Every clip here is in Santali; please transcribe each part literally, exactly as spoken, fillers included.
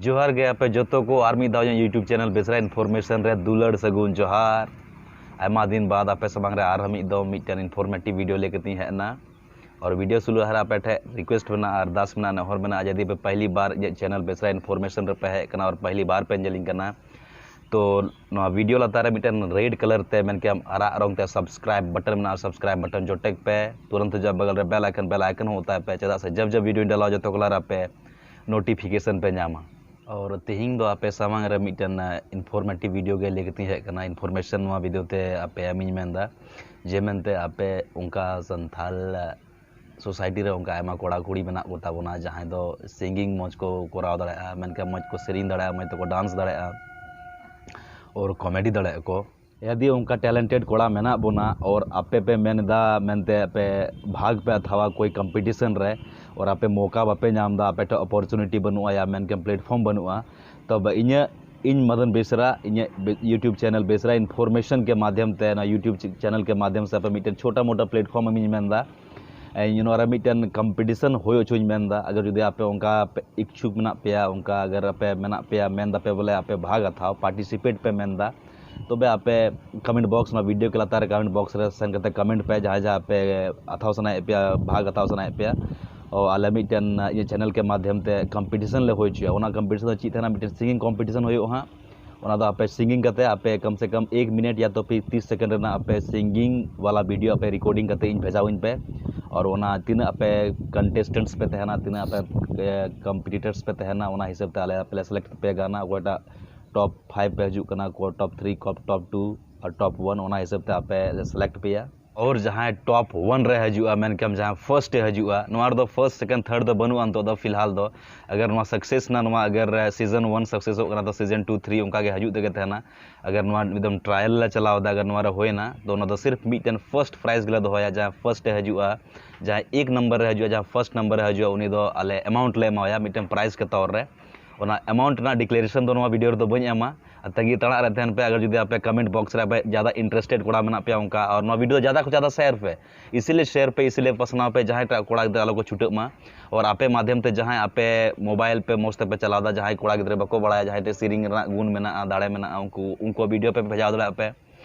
ᱡᱚᱦᱟᱨ ᱜᱮ ᱟᱯᱮ ᱡᱚᱛᱚ ᱠᱚ, ᱟᱨ ᱢᱤᱫ ᱫᱷᱟᱣ ᱤᱧᱟᱹᱜ YouTube channel ᱵᱮᱥᱨᱟ Information ᱨᱮ ᱫᱩᱞᱟᱹᱲ ᱥᱟᱹᱜᱩᱱ ᱡᱚᱦᱟᱨ᱾ ᱟᱭᱢᱟ ᱫᱤᱱ ᱵᱟᱫ ᱟᱯᱮ ᱥᱟᱢᱟᱝ ᱨᱮ ᱟᱨᱦᱚᱸ ᱢᱤᱫ ᱫᱚᱢ ᱢᱤᱫᱴᱮᱱ informative video ᱞᱟᱹᱭ ᱠᱟᱛᱮᱧ ᱦᱮᱡ ᱮᱱᱟ᱾ ᱟᱨ video ᱥᱩᱨᱩ ᱞᱟᱦᱟ ᱨᱮ ᱟᱯᱮ ᱴᱷᱮᱱ request ᱢᱮᱱᱟᱜᱼᱟ, ᱟᱨᱫᱟᱥ ᱢᱮᱱᱟᱜᱼᱟ, ᱱᱮᱦᱚᱨ ᱢᱮᱱᱟᱜᱼᱟ, ᱡᱩᱫᱤ ᱯᱮ ᱯᱟᱦᱞᱤ ᱵᱟᱨ ᱤᱧᱟᱹᱜ channel ᱵᱮᱥᱨᱟ Information ᱨᱮ ᱯᱮ ᱦᱮᱡ ᱟᱠᱟᱱᱟ ᱟᱨ ᱯᱟᱦᱞᱤ ᱵᱟᱨ ᱯᱮ ᱧᱮᱞᱤᱧ ᱠᱟᱱᱟ, ᱛᱚ ᱱᱚᱣᱟ video ᱞᱟᱛᱟᱨ ᱨᱮ ᱢᱤᱫᱴᱮᱱ red colour ᱛᱮ, ᱢᱮᱱ ᱠᱮᱭᱟᱢ ᱟᱨᱟᱜ ᱨᱚᱝ ᱛᱮ subscribe button ᱢᱮᱱᱟᱜᱼᱟ, subscribe button ᱡᱚᱴᱮᱠ ᱯᱮ᱾ ᱛᱩᱨᱟᱹᱱᱛ ᱦᱤᱡᱩᱜᱼᱟ ᱵᱟᱜᱟᱞ ᱨᱮ bell icon, bell icon ᱦᱚᱸ ᱚᱛᱟᱭ ᱯᱮ, ᱪᱮᱫᱟᱜ ᱥᱮ ᱡᱟᱵ ᱡᱟᱵ video ᱤᱧ ᱰᱟᱞᱟᱣᱟ ᱡᱚᱛᱚ ᱠᱚ ᱞᱟᱦᱟ ᱨᱮ ᱟᱯᱮ notification ᱯᱮ ᱧᱟᱢᱟ᱾ ᱟᱨ ᱛᱮᱦᱮᱧ ᱫᱚ ᱟᱯᱮ ᱥᱟᱢᱟᱝ ᱨᱮ ᱢᱤᱫᱴᱮᱱ informative video ᱜᱮ ᱞᱟᱹᱭ ᱠᱟᱛᱮᱧ ᱦᱮᱡ ᱟᱠᱟᱱᱟ᱾ Information ᱱᱚᱣᱟ video ᱛᱮ ᱟᱯᱮ ᱮᱢᱤᱧ ᱢᱮᱱᱫᱟ, ᱡᱮ ᱢᱮᱱᱛᱮ ᱟᱯᱮ ᱚᱱᱠᱟ ᱥᱟᱱᱛᱷᱟᱞ society ᱨᱮ ᱚᱱᱠᱟ ᱟᱭᱢᱟ ᱠᱚᱲᱟ ᱠᱩᱲᱤ ᱢᱮᱱᱟᱜ ᱠᱚᱛᱟ ᱵᱚᱱᱟ, ᱡᱟᱦᱟᱸᱭ ᱫᱚ singing ᱢᱚᱡᱽ ᱠᱚ ᱠᱚᱨᱟᱣ ᱫᱟᱲᱮᱭᱟᱜᱼᱟ, ᱢᱮᱱᱠᱷᱟᱱ ᱢᱚᱡᱽ ᱠᱚ ᱥᱮᱨᱮᱧ ᱫᱟᱲᱮᱭᱟᱜᱼᱟ, ᱢᱚᱡᱽ ᱛᱮᱠᱚ dance ᱫᱟᱲᱮᱭᱟᱜᱼᱟ, ᱟᱨ comedy ᱫᱟᱲᱮᱭᱟᱜᱼᱟ ᱠᱚ᱾ ᱡᱩᱫᱤ ᱚᱱᱠᱟ talented ᱠᱚᱲᱟ ᱢᱮᱱᱟᱜ ᱵᱚᱱᱟ ᱟᱨ ᱟᱯᱮ ᱯᱮ ᱢᱮᱱ ᱮᱫᱟ ᱢᱮᱱᱛᱮ ᱟᱯᱮ ᱵᱷᱟᱜᱽ ᱯᱮ ᱦᱟᱛᱟᱣᱟ ᱠᱳᱭ competition ᱨᱮ, ᱟᱨ ᱟᱯᱮ ᱢᱚᱠᱟ ᱵᱟᱯᱮ ᱧᱟᱢ ᱮᱫᱟ, ᱟᱯᱮ ᱴᱷᱮᱱ opportunity ᱵᱟᱹᱱᱩᱜᱼᱟ ᱭᱟ ᱢᱮᱱᱠᱷᱟᱱ platform ᱵᱟᱹᱱᱩᱜᱼᱟ, ᱛᱚᱵᱮ ᱤᱧᱟᱹᱜ, ᱤᱧ ᱢᱚᱫᱚᱱ ᱵᱮᱥᱨᱟ, ᱤᱧᱟᱹᱜ YouTube channel ᱵᱮᱥᱨᱟ Information ᱠᱮ ᱢᱟᱫᱷᱭᱚᱢ ᱛᱮ, ᱱᱚᱣᱟ YouTube channel ᱠᱮ ᱢᱟᱫᱷᱭᱚᱢ ᱥᱮ ᱟᱯᱮ ᱢᱤᱫᱴᱮᱱ ᱪᱷᱳᱴᱟ ᱢᱳᱴᱟ platform ᱮᱢᱤᱧ ᱢᱮᱱ ᱮᱫᱟ᱾ ᱤᱧ ᱱᱚᱣᱟ ᱨᱮ ᱢᱤᱫᱴᱮᱱ competition ᱦᱩᱭ ᱦᱚᱪᱚᱧ ᱢᱮᱱ ᱮᱫᱟ᱾ ᱟᱜᱟᱨ ᱡᱩᱫᱤ ᱟᱯᱮ ᱚᱱᱠᱟ ᱯᱮ ᱤᱪᱪᱷᱩᱠ ᱢᱮᱱᱟᱜ ᱯᱮᱭᱟ, ᱚᱱᱠᱟ ᱟᱜᱟᱨ ᱟᱯᱮ ᱢᱮᱱᱟᱜ ᱯᱮᱭᱟ, ᱢᱮᱱ ᱫᱟᱯᱮ ᱵᱚᱞᱮ ᱟᱯᱮ ᱵᱷᱟᱜᱽ ᱦᱟᱛᱟᱣ, participate ᱯᱮ ᱢᱮᱱ ᱮᱫᱟ, ᱛᱚᱵᱮ ᱟᱯᱮ comment box, ᱱᱚᱣᱟ video ᱠᱮ ᱞᱟᱛᱟᱨ ᱨᱮ comment box ᱨᱮ ᱥᱮᱱ ᱠᱟᱛᱮ comment ᱯᱮ, ᱡᱟᱦᱟᱸᱭ ᱡᱟᱦᱟᱸ ᱯᱮ ᱦᱟᱛᱟᱣ ᱥᱟᱱᱟᱭᱮᱫ ᱯᱮᱭᱟ, ᱵᱷᱟᱜᱽ ᱦᱟᱛᱟᱣ ᱥᱟᱱᱟᱭᱮᱫ ᱯᱮᱭᱟ᱾ ᱚ, ᱟᱞᱮ ᱢᱤᱫᱴᱮᱱ ᱤᱧᱟᱹᱜ channel ᱠᱮ ᱢᱟᱫᱷᱭᱚᱢ ᱛᱮ competition ᱞᱮ ᱦᱩᱭ ᱦᱚᱪᱚᱭᱟ᱾ ᱚᱱᱟ competition ᱫᱚ ᱪᱮᱫ ᱛᱟᱦᱮᱱᱟ? ᱢᱤᱫᱴᱮᱱ singing competition ᱦᱩᱭᱩᱜᱼᱟ ᱦᱟᱸᱜ᱾ ᱚᱱᱟ ᱫᱚ ᱟᱯᱮ singing ᱠᱟᱛᱮ ᱟᱯᱮ ᱠᱚᱢ ᱥᱮ ᱠᱚᱢ ᱮᱠ ᱢᱤᱱᱤᱴ ᱭᱟ ᱛᱚ ᱯᱷᱤᱨ ᱛᱤᱥ second ᱨᱮᱱᱟᱜ ᱟᱯᱮ singing ᱣᱟᱞᱟ video ᱟᱯᱮ recording ᱠᱟᱛᱮ ᱤᱧ ᱵᱷᱮᱡᱟᱣᱟᱹᱧ ᱯᱮ᱾ ᱟᱨ ᱚᱱᱟ ᱛᱤᱱᱟᱹᱜ ᱟᱯᱮ contestants ᱯᱮ ᱛᱟᱦᱮᱱᱟ, ᱛᱤᱱᱟᱹᱜ ᱟᱯᱮ, ᱮ, competitors ᱯᱮ ᱛᱟᱦᱮᱱᱟ, ᱚᱱᱟ ᱦᱤᱥᱟᱹᱵ ᱛᱮ ᱟᱞᱮ ᱟᱯᱮ ᱞᱮ select ᱯᱮ ᱜᱟᱱᱟ, ᱚᱠᱚᱭᱴᱟᱜ top five ᱯᱮ ᱦᱤᱡᱩᱜ ᱠᱟᱱᱟ, ᱠᱚ top three, top, top two ᱟᱨ top one, ᱚᱱᱟ ᱦᱤᱥᱟᱹᱵ ᱛᱮ ᱟᱯᱮ ᱞᱮ select ᱯᱮᱭᱟ᱾ ᱟᱨ ᱡᱟᱦᱟᱸᱭ top one ᱨᱮ ᱦᱤᱡᱩᱜᱼᱟ, ᱢᱮᱱᱠᱷᱟᱱ ᱡᱟᱦᱟᱸᱭ first ᱮ ᱦᱤᱡᱩᱜᱼᱟ, ᱱᱚᱣᱟ ᱨᱮᱫᱚ first, second, third ᱫᱚ ᱵᱟᱹᱱᱩᱜᱼᱟ ᱱᱤᱛᱚᱜ ᱫᱚ ᱯᱷᱤᱞᱦᱟᱞ ᱫᱚ᱾ ᱟᱜᱟᱨ ᱱᱚᱣᱟ success ᱱᱟ, ᱱᱚᱣᱟ ᱟᱜᱟᱨ season one successᱚᱜ ᱠᱟᱱᱟ, ᱛᱚ season two, three ᱚᱱᱠᱟ ᱜᱮ ᱦᱤᱡᱩᱜ ᱛᱮᱜᱮ ᱛᱟᱦᱮᱱᱟ᱾ ᱟᱜᱟᱨ ᱱᱚᱣᱟ ᱮᱠᱫᱚᱢ trial ᱞᱮ ᱪᱟᱞᱟᱣ ᱮᱫᱟ, ᱟᱜᱟᱨ ᱱᱚᱣᱟ ᱨᱮ ᱦᱩᱭᱱᱟ, ᱛᱚ ᱚᱱᱟ ᱫᱚ ᱥᱤᱨᱯ ᱢᱤᱫᱴᱮᱱ first prize ᱜᱮᱞᱮ ᱫᱚᱦᱚᱭᱟ᱾ ᱡᱟᱦᱟᱸᱭ first ᱮ ᱦᱤᱡᱩᱜᱼᱟ, ᱡᱟᱦᱟᱸᱭ ᱮᱠ ᱱᱟᱢᱵᱟᱨ ᱨᱮ ᱦᱤᱡᱩᱜᱼᱟ, ᱡᱟᱦᱟᱸᱭ first ᱱᱟᱢᱵᱟᱨ ᱨᱮ ᱦᱤᱡᱩᱜᱼᱟ, ᱩᱱᱤ ᱫᱚ ᱟᱞᱮ amount ᱞᱮ ᱮᱢᱟᱣᱟᱭᱟ ᱢᱤᱫᱴᱮᱱ prize ᱠᱮ ᱛᱚᱨ ᱨᱮ᱾ ᱚᱱᱟ ᱮᱢᱟᱣᱩᱱᱴ ᱨᱮᱱᱟᱜ ᱰᱤᱠᱞᱟᱨᱮᱥᱚᱱ ᱫᱚ ᱱᱚᱣᱟ ᱵᱷᱤᱰᱤᱭᱳ ᱨᱮᱫᱚ ᱵᱟᱹᱧ ᱮᱢᱟ᱾ ᱟᱨ ᱛᱟᱺᱜᱤ ᱛᱟᱲᱟᱜ ᱨᱮ ᱛᱟᱦᱮᱱ ᱯᱮ᱾ ᱟᱜᱟᱨ ᱡᱩᱫᱤ ᱟᱯᱮ ᱠᱚᱢᱮᱱᱴ ᱵᱚᱠᱥ ᱨᱮ ᱟᱯᱮ ᱡᱟᱫᱟ ᱤᱱᱴᱟᱨᱮᱥᱴᱮᱰ ᱠᱚᱲᱟ ᱢᱮᱱᱟᱜ ᱯᱮᱭᱟ ᱚᱱᱠᱟ, ᱟᱨ ᱱᱚᱣᱟ ᱵᱷᱤᱰᱤᱭᱳ ᱡᱟᱫᱟ ᱠᱷᱚᱱ ᱡᱟᱫᱟ ᱥᱮᱭᱟᱨ ᱯᱮ, ᱤᱥᱤᱞᱤ ᱥᱮᱭᱟᱨ ᱯᱮ, ᱤᱥᱤᱞᱤ ᱯᱟᱥᱱᱟᱣ ᱯᱮ, ᱡᱟᱦᱟᱸᱭ ᱴᱟᱜ ᱠᱚᱲᱟ ᱜᱤᱫᱽᱨᱟᱹ ᱟᱞᱚ ᱠᱚ ᱪᱷᱩᱴᱟᱹᱜ ᱢᱟ᱾ ᱟᱨ ᱟᱯᱮ ᱢᱟᱫᱷᱭᱚᱢ ᱛᱮ ᱡᱟᱦᱟᱸᱭ ᱟᱯᱮ ᱢᱳᱵᱟᱭᱤᱞ ᱯᱮ ᱢᱚᱡᱽ ᱛᱮᱯᱮ ᱪᱟᱞᱟᱣ ᱮᱫᱟ, ᱡᱟᱦᱟᱸᱭ ᱠᱚᱲᱟ ᱜᱤᱫᱽᱨᱟᱹ ᱵᱟᱠᱚ ᱵᱟᱲᱟᱭᱟ, ᱡᱟᱦᱟᱸᱭ ᱴᱷᱮᱱ ᱥᱮᱨᱮᱧ ᱨᱮᱱᱟᱜ ᱜᱩᱱ ᱢᱮᱱᱟᱜᱼᱟ, ᱫᱟᱲᱮ ᱢᱮᱱᱟᱜᱼᱟ, ᱩᱱᱠᱩ ᱩᱱᱠᱩ ᱵᱷᱤᱰᱤᱭᱳ ᱯᱮ ᱵᱷᱮᱡᱟ ᱫᱟᱲᱮᱭᱟᱜᱼᱟ ᱯᱮ᱾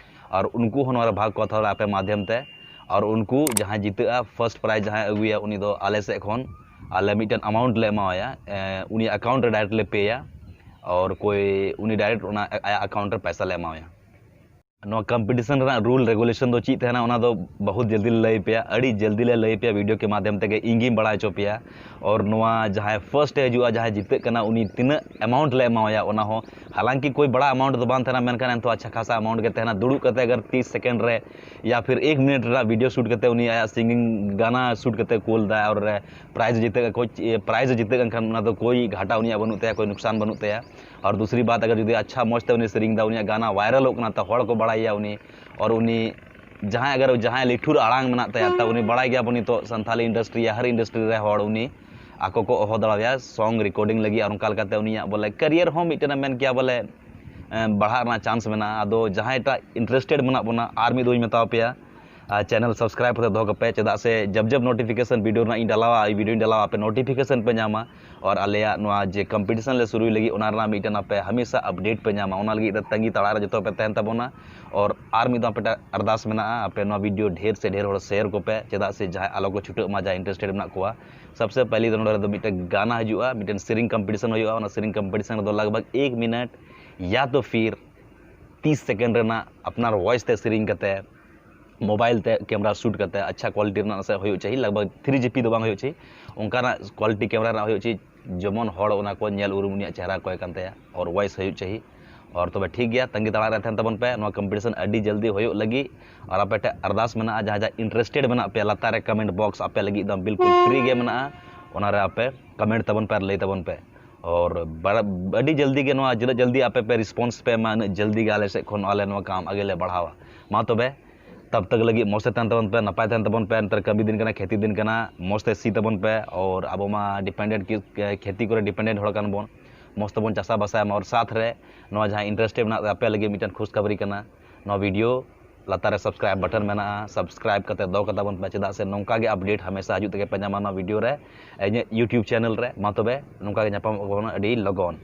ᱟᱨ ᱩᱱᱠᱩ ᱦᱚᱸ ᱱᱚᱣᱟ ᱨᱮ ᱵᱷᱟᱜᱽ ᱠᱚ ᱦᱟᱛᱟᱣ ᱫᱟᱲᱮᱭᱟᱜᱼᱟ ᱟᱯᱮ ᱢᱟᱫᱷᱭᱚᱢ ᱛᱮ᱾ ᱟᱨ ᱩᱱᱠᱩ ᱡᱟᱦᱟᱸᱭ ᱡᱤᱛᱟᱹᱜᱼᱟ, ᱯᱷᱟᱨᱥᱴ ᱯᱨᱟᱭᱤᱡᱽ ᱡᱟᱦᱟᱸᱭ ᱟᱹᱜᱩᱭᱟ, ᱩᱱᱤ ᱫᱚ ᱟᱞᱮ ᱥᱮᱫ ᱠᱷᱚᱱ ᱟᱞᱮ ᱢᱤᱫᱴᱮᱱ ᱮᱢᱟᱣᱩᱱᱴ ᱞᱮ ᱮᱢᱟᱣᱟᱭᱟ᱾ ᱮᱸ, ᱩᱱᱤᱭᱟᱜ ᱮᱠᱟᱣᱩᱱᱴ ᱨᱮ ᱰᱟᱭᱨᱮᱠᱴ ᱞᱮ ᱯᱮᱭᱟ᱾ ᱟᱨ ᱠᱳᱭ ᱩᱱᱤ ᱰᱟᱭᱨᱮᱠᱴ ᱚᱱᱟ ᱟᱭᱟᱜ ᱮᱠᱟᱣᱩᱱᱴ ᱨᱮ ᱯᱚᱭᱥᱟ ᱞᱮ ᱮᱢᱟᱣᱟᱭᱟ᱾ ᱱᱚᱣᱟ ᱠᱚᱢᱯᱤᱴᱤᱥᱚᱱ ᱨᱮᱱᱟᱜ ᱨᱩᱞ ᱨᱮᱜᱩᱞᱮᱥᱚᱱ ᱫᱚ ᱪᱮᱫ ᱛᱟᱦᱮᱱᱟ, ᱚᱱᱟ ᱫᱚ ᱵᱚᱦᱩᱛ ᱡᱚᱞᱫᱤ ᱞᱮ ᱞᱟᱹᱭ ᱯᱮᱭᱟ, ᱟᱹᱰᱤ ᱡᱚᱞᱫᱤ ᱞᱮ ᱞᱟᱹᱭ ᱯᱮᱭᱟ ᱵᱷᱤᱰᱤᱭᱳ ᱠᱮ ᱢᱟᱫᱷᱭᱚᱢ ᱛᱮᱜᱮ, ᱤᱧ ᱜᱤᱧ ᱵᱟᱲᱟᱭ ᱦᱚᱪᱚ ᱯᱮᱭᱟ᱾ ᱟᱨ ᱱᱚᱣᱟ ᱡᱟᱦᱟᱸᱭ ᱯᱷᱟᱨᱥᱴ ᱮ ᱦᱤᱡᱩᱜᱼᱟ, ᱡᱟᱦᱟᱸᱭ ᱡᱤᱛᱟᱹᱜ ᱠᱟᱱᱟ, ᱩᱱᱤ ᱛᱤᱱᱟᱹᱜ ᱮᱢᱟᱣᱩᱱᱴ ᱞᱮ ᱮᱢᱟᱣᱟᱭᱟ, ᱚᱱᱟ ᱦᱚᱸ ᱦᱟᱞᱟᱝᱠᱤ ᱠᱳᱭ ᱵᱟᱲᱟ ᱮᱢᱟᱣᱩᱱᱴ ᱫᱚ ᱵᱟᱝ ᱛᱟᱦᱮᱱᱟ, ᱢᱮᱱᱠᱷᱟᱱ ᱮᱱᱛᱮ ᱟᱪᱪᱷᱟ ᱠᱷᱟᱥᱟ ᱮᱢᱟᱣᱩᱱᱴ ᱜᱮ ᱛᱟᱦᱮᱱᱟ᱾ ᱫᱩᱲᱩᱵ ᱠᱟᱛᱮ ᱟᱜᱟᱨ ᱛᱤᱥ ᱥᱮᱠᱮᱱᱰ ᱨᱮ ᱭᱟ ᱯᱷᱤᱨ ᱮᱠ ᱢᱤᱱᱤᱴ ᱨᱮᱱᱟᱜ ᱵᱷᱤᱰᱤᱭᱳ ᱥᱩᱴ ᱠᱟᱛᱮ ᱩᱱᱤ ᱟᱭᱟᱜ ᱥᱤᱝᱜᱤᱝ ᱜᱟᱱᱟ ᱥᱩᱴ ᱠᱟᱛᱮ ᱠᱩᱞ ᱫᱟᱭ, ᱟᱨ ᱯᱨᱟᱭᱤᱡᱽ ᱡᱤᱛᱟᱹᱜ ᱠᱚ, ᱯᱨᱟᱭᱤᱡᱽ ᱡᱤᱛᱟᱹᱜ ᱠᱟᱱ ᱠᱷᱟᱱ ᱚᱱᱟ ᱫᱚ ᱠᱳᱭ ᱜᱷᱟᱴᱟ ᱩᱱᱤᱭᱟᱜ ᱵᱟᱹᱱᱩᱜ ᱛᱟᱭᱟ, ᱠᱳᱭ ᱱᱩᱠᱥᱟᱱ ᱵᱟᱹᱱᱩᱜ ᱛᱟᱭᱟ᱾ ᱟᱨ ᱫᱩᱥᱨᱤ ᱵᱟᱛ, ᱟᱜᱟᱨ ᱡᱩᱫᱤ ᱟᱪᱪᱷᱟ ᱢᱚᱡᱽ ᱛᱮ ᱩᱱᱤ ᱥᱮᱨᱮᱧ ᱫᱟ, ᱩᱱᱤᱭᱟᱜ ᱜᱟᱱᱟ ᱵᱷᱟᱭᱨᱟᱞᱚᱜ ᱠᱟᱱᱟ, ᱛᱚ ᱦᱚᱲ ᱠᱚ ᱵᱟᱲᱟᱭᱟ ᱩᱱᱤ, ᱟᱨ ᱩᱱᱤ ᱡᱟᱦᱟᱸᱭ ᱟᱜᱟᱨ ᱡᱟᱦᱟᱸᱭ ᱞᱤᱴᱷᱩᱨ ᱟᱲᱟᱝ ᱢᱮᱱᱟᱜ ᱛᱟᱭᱟ, ᱛᱚ ᱩᱱᱤ ᱵᱟᱲᱟᱭ ᱜᱮᱭᱟ ᱵᱚᱱ ᱱᱤᱛᱚᱜ ᱥᱟᱱᱛᱟᱞᱤ ᱤᱱᱰᱟᱥᱴᱨᱤ ᱭᱟ ᱦᱟᱨ ᱤᱱᱰᱟᱥᱴᱨᱤ ᱨᱮ ᱦᱚᱲ ᱩᱱᱤ ᱟᱠᱚ ᱠᱚ ᱦᱚᱦᱚ ᱫᱟᱲᱮᱣᱟᱭᱟ ᱥᱚᱝ ᱨᱮᱠᱚᱨᱰᱤᱝ ᱞᱟᱹᱜᱤᱫ, ᱟᱨ ᱚᱱᱠᱟ ᱞᱮᱠᱟᱛᱮ ᱩᱱᱤᱭᱟᱜ ᱵᱚᱞᱮ ᱠᱮᱨᱤᱭᱟᱨ ᱦᱚᱸ ᱢᱤᱫᱴᱮᱱ ᱮᱢ ᱢᱮᱱ ᱠᱮᱭᱟ ᱵᱚᱞᱮ, ᱮᱸ, ᱵᱟᱲᱦᱟᱜ ᱨᱮᱱᱟᱜ ᱪᱟᱱᱥ ᱢᱮᱱᱟᱜᱼᱟ᱾ ᱟᱫᱚ ᱡᱟᱦᱟᱸᱭ ᱴᱟᱜ ᱤᱱᱴᱟᱨᱮᱥᱴᱮᱰ ᱢᱮᱱᱟᱜ ᱵᱚᱱᱟ, ᱟᱨ ᱢᱤᱫ ᱫᱷᱟᱣ ᱤᱧ ᱢᱮᱛᱟᱣ ᱯᱮᱭᱟ, ᱟᱨ ᱪᱮᱱᱮᱞ ᱥᱟᱵᱥᱠᱨᱟᱭᱤᱵ ᱠᱟᱛᱮ ᱫᱚᱦᱚ ᱠᱟᱯᱮ, ᱪᱮᱫᱟᱜ ᱥᱮ ᱡᱟᱵ ᱡᱟᱵ ᱱᱳᱴᱤᱯᱷᱤᱠᱮᱥᱚᱱ ᱵᱷᱤᱰᱤᱭᱳ ᱨᱮᱱᱟᱜ ᱤᱧ ᱰᱟᱞᱟᱣᱟ, ᱟᱨ ᱵᱷᱤᱰᱤᱭᱳᱧ ᱰᱟᱞᱟᱣᱟ, ᱟᱯᱮ ᱱᱳᱴᱤᱯᱷᱤᱠᱮᱥᱚᱱ ᱯᱮ ᱧᱟᱢᱟ᱾ ᱟᱨ ᱟᱞᱮᱭᱟᱜ ᱱᱚᱣᱟ ᱡᱮ ᱠᱚᱢᱯᱤᱴᱤᱥᱚᱱ ᱞᱮ ᱥᱩᱨᱩᱭ ᱞᱟᱹᱜᱤᱫ, ᱚᱱᱟ ᱨᱮᱱᱟᱜ ᱢᱤᱫᱴᱮᱱ ᱟᱯᱮ ᱦᱟᱢᱮᱥᱟ ᱟᱯᱰᱮᱴ ᱯᱮ ᱧᱟᱢᱟ, ᱚᱱᱟ ᱞᱟᱹᱜᱤᱫ ᱛᱮ ᱛᱟᱺᱜᱤ ᱛᱟᱲᱟᱜ ᱨᱮ ᱡᱚᱛᱚ ᱯᱮ ᱛᱟᱦᱮᱱ ᱛᱟᱵᱚᱱᱟ᱾ ᱟᱨ ᱟᱨ ᱢᱤᱫ ᱫᱷᱟᱣ ᱟᱯᱮ ᱴᱷᱮᱱ ᱟᱨᱫᱟᱥ ᱢᱮᱱᱟᱜᱼᱟ, ᱟᱯᱮ ᱱᱚᱣᱟ ᱵᱷᱤᱰᱤᱭᱳ ᱰᱷᱮᱨ ᱥᱮ ᱰᱷᱮᱨ ᱦᱚᱲ ᱥᱮᱭᱟᱨ ᱠᱚᱯᱮ, ᱪᱮᱫᱟᱜ ᱥᱮ ᱡᱟᱦᱟᱸᱭ ᱟᱞᱚ ᱠᱚ ᱪᱷᱩᱴᱟᱹᱜ ᱢᱟ, ᱡᱟᱦᱟᱸᱭ ᱤᱱᱴᱟᱨᱮᱥᱴᱮᱰ ᱢᱮᱱᱟᱜ ᱠᱚᱣᱟ᱾ ᱥᱚᱵᱥᱮ ᱯᱟᱦᱞᱮ ᱫᱚ ᱱᱚᱰᱮ ᱨᱮᱫᱚ ᱢᱤᱫᱴᱮᱱ ᱜᱟᱱᱟ ᱦᱤᱡᱩᱜᱼᱟ, ᱢᱤᱫᱴᱮᱱ ᱥᱮᱨᱮᱧ ᱠᱚᱢᱯᱤᱴᱤᱥᱚᱱ ᱦᱩᱭᱩᱜᱼᱟ, ᱚᱱᱟ ᱥᱮᱨᱮᱧ ᱠᱚᱢᱯᱤᱴᱤᱥᱚᱱ ᱨᱮᱫᱚ ᱞᱟᱜᱽ ᱵᱷᱟᱜᱽ ᱮᱠ ᱢᱤᱱᱤᱴ ᱭᱟ ᱛᱚ ᱯᱷᱤᱨ ᱛᱤᱥ ᱥᱮᱠᱮᱱᱰ ᱨᱮᱱᱟᱜ ᱟᱯᱱᱟᱨ ᱵᱷᱚᱭᱮᱥ ᱛᱮ ᱥᱮᱨᱮᱧ ᱠᱟᱛᱮ, ᱢᱳᱵᱟᱭᱤᱞ ᱛᱮ ᱠᱮᱢᱮᱨᱟ ᱥᱩᱴ ᱠᱟᱛᱮ, ᱟᱪᱪᱷᱟ ᱠᱣᱟᱞᱤᱴᱤ ᱨᱮᱱᱟᱜ ᱱᱟᱥᱮ ᱦᱩᱭᱩᱜ ᱪᱟᱹᱦᱤ, ᱞᱟᱜᱽ ᱵᱷᱟᱜᱽ ᱛᱷᱨᱤ ᱡᱤ ᱯᱤ ᱫᱚ ᱵᱟᱝ ᱦᱩᱭᱩᱜ ᱪᱟᱹᱦᱤ, ᱚᱱᱠᱟᱱᱟᱜ ᱠᱣᱟᱞᱤᱴᱤ ᱠᱮᱢᱮᱨᱟ ᱨᱮᱱᱟᱜ ᱦᱩᱭᱩᱜ ᱪᱟᱹᱦᱤ, ᱡᱮᱢᱚᱱ ᱦᱚᱲ ᱚᱱᱟ ᱠᱚ ᱧᱮᱞ ᱩᱨᱩᱢ ᱩᱱᱤᱭᱟᱜ ᱪᱮᱦᱨᱟ ᱚᱠᱚᱭ ᱠᱟᱱ ᱛᱟᱭᱟ, ᱟᱨ ᱵᱷᱚᱭᱮᱥ ᱦᱩᱭᱩᱜ ᱪᱟᱹᱦᱤ᱾ ᱟᱨ ᱛᱚᱵᱮ ᱴᱷᱤᱠ ᱜᱮᱭᱟ, ᱛᱟᱺᱜᱤ ᱛᱟᱲᱟᱜ ᱨᱮ ᱛᱟᱦᱮᱱ ᱛᱟᱵᱚᱱ ᱯᱮ, ᱱᱚᱣᱟ ᱠᱚᱢᱯᱤᱴᱤᱥᱚᱱ ᱟᱹᱰᱤ ᱡᱚᱞᱫᱤ ᱦᱩᱭᱩᱜ ᱞᱟᱹᱜᱤᱫ᱾ ᱟᱨ ᱟᱯᱮ ᱴᱷᱮᱱ ᱟᱨᱫᱟᱥ ᱢᱮᱱᱟᱜᱼᱟ, ᱡᱟᱦᱟᱸ ᱡᱟᱦᱟᱸ ᱤᱱᱴᱟᱨᱮᱥᱴᱮᱰ ᱢᱮᱱᱟᱜ ᱯᱮᱭᱟ, ᱞᱟᱛᱟᱨ ᱨᱮ ᱠᱚᱢᱮᱱᱴ ᱵᱚᱠᱥ ᱟᱯᱮ ᱞᱟᱹᱜᱤᱫ ᱫᱚ ᱵᱤᱞᱠᱩᱞ ᱯᱷᱨᱤ ᱜᱮ ᱢᱮᱱᱟᱜᱼᱟ, ᱚᱱᱟ ᱨᱮ ᱟᱯᱮ ᱠᱚᱢᱮᱱᱴ ᱛᱟᱵᱚᱱ ᱯᱮ ᱟᱨ ᱞᱟᱹᱭ ᱛᱟᱵᱚᱱ ᱯᱮ᱾ ᱟᱨ ᱵᱟᱲᱟ-, ᱟᱹᱰᱤ ᱡᱚᱞᱫᱤ ᱜᱮ ᱱᱚᱣᱟ, ᱛᱤᱱᱟᱹᱜ ᱡᱚᱞᱫᱤ ᱟᱯᱮ ᱯᱮ ᱨᱮᱥᱯᱚᱱᱥ ᱯᱮ ᱮᱢᱟ, ᱩᱱᱟᱹᱜ ᱡᱚᱞᱫᱤ ᱜᱮ ᱟᱞᱮ ᱥᱮᱫ ᱠᱷᱚᱱ ᱟᱞᱮ ᱱᱚᱣᱟ ᱠᱟᱢ ᱟᱜᱮ ᱞᱮ ᱵᱟᱲᱦᱟᱣᱟ᱾ ᱢᱟ ᱛᱚᱵᱮ, ᱛᱟᱵ ᱛᱟᱠ ᱞᱟᱹᱜᱤᱫ ᱢᱚᱡᱽ ᱛᱮ ᱛᱟᱦᱮᱱ ᱛᱟᱵᱚᱱ ᱯᱮ, ᱱᱟᱯᱟᱭ ᱛᱟᱦᱮᱱ ᱛᱟᱵᱚᱱ ᱯᱮ᱾ ᱱᱮᱛᱟᱨ ᱠᱟᱹᱢᱤ ᱫᱤᱱ ᱠᱟᱱᱟ, ᱠᱷᱮᱛᱤ ᱫᱤᱱ ᱠᱟᱱᱟ, ᱢᱚᱡᱽ ᱛᱮ ᱥᱤ ᱛᱟᱵᱚᱱ ᱯᱮ᱾ ᱟᱨ ᱟᱵᱚ ᱢᱟ ᱰᱤᱯᱮᱱᱰᱮᱱᱴ ᱠᱤ-, ᱠᱷᱮᱛᱤ ᱠᱚᱨᱮ ᱰᱤᱯᱮᱱᱰᱮᱱᱴ ᱦᱚᱲ ᱠᱟᱱ ᱵᱚᱱ᱾ ᱢᱚᱡᱽ ᱛᱮᱵᱚᱱ ᱪᱟᱥᱟ ᱵᱟᱥᱟᱭ ᱢᱟ᱾ ᱟᱨ ᱥᱟᱛ ᱨᱮ ᱱᱚᱣᱟ ᱡᱟᱦᱟᱸ ᱤᱱᱴᱟᱨᱮᱥᱴ ᱢᱮᱱᱟᱜ ᱟᱯᱮ ᱞᱟᱹᱜᱤᱫ ᱢᱤᱫᱴᱮᱱ ᱠᱷᱩᱥᱠᱷᱟᱵᱟᱨᱤ ᱠᱟᱱᱟ, ᱱᱚᱣᱟ ᱵᱷᱤᱰᱤᱭᱳ ᱞᱟᱛᱟᱨ ᱨᱮ ᱥᱟᱵᱥᱠᱨᱟᱭᱤᱵ ᱵᱟᱴᱚᱱ ᱢᱮᱱᱟᱜᱼᱟ, ᱥᱟᱵᱥᱠᱨᱟᱭᱤᱵ ᱠᱟᱛᱮ ᱫᱚᱦᱚ ᱠᱟᱛᱟ ᱵᱚᱱ ᱯᱮ, ᱪᱮᱫᱟᱜ ᱥᱮ ᱱᱚᱝᱠᱟ ᱜᱮ ᱟᱯᱰᱮᱴ ᱦᱟᱢᱮᱥᱟ ᱦᱤᱡᱩᱜ ᱛᱮᱜᱮ ᱯᱮ ᱧᱟᱢᱟ ᱱᱚᱣᱟ ᱵᱷᱤᱰᱤᱭᱳ ᱨᱮ, ᱤᱧᱟᱹᱜ ᱭᱩᱴᱤᱭᱩᱵᱽ ᱪᱮᱱᱮᱞ ᱨᱮ᱾ ᱢᱟ ᱛᱚᱵᱮ ᱱᱚᱝᱠᱟ ᱜᱮ ᱧᱟᱯᱟᱢᱚᱜ ᱠᱟᱱᱟ ᱟᱹᱰᱤ ᱞᱚᱜᱚᱱ᱾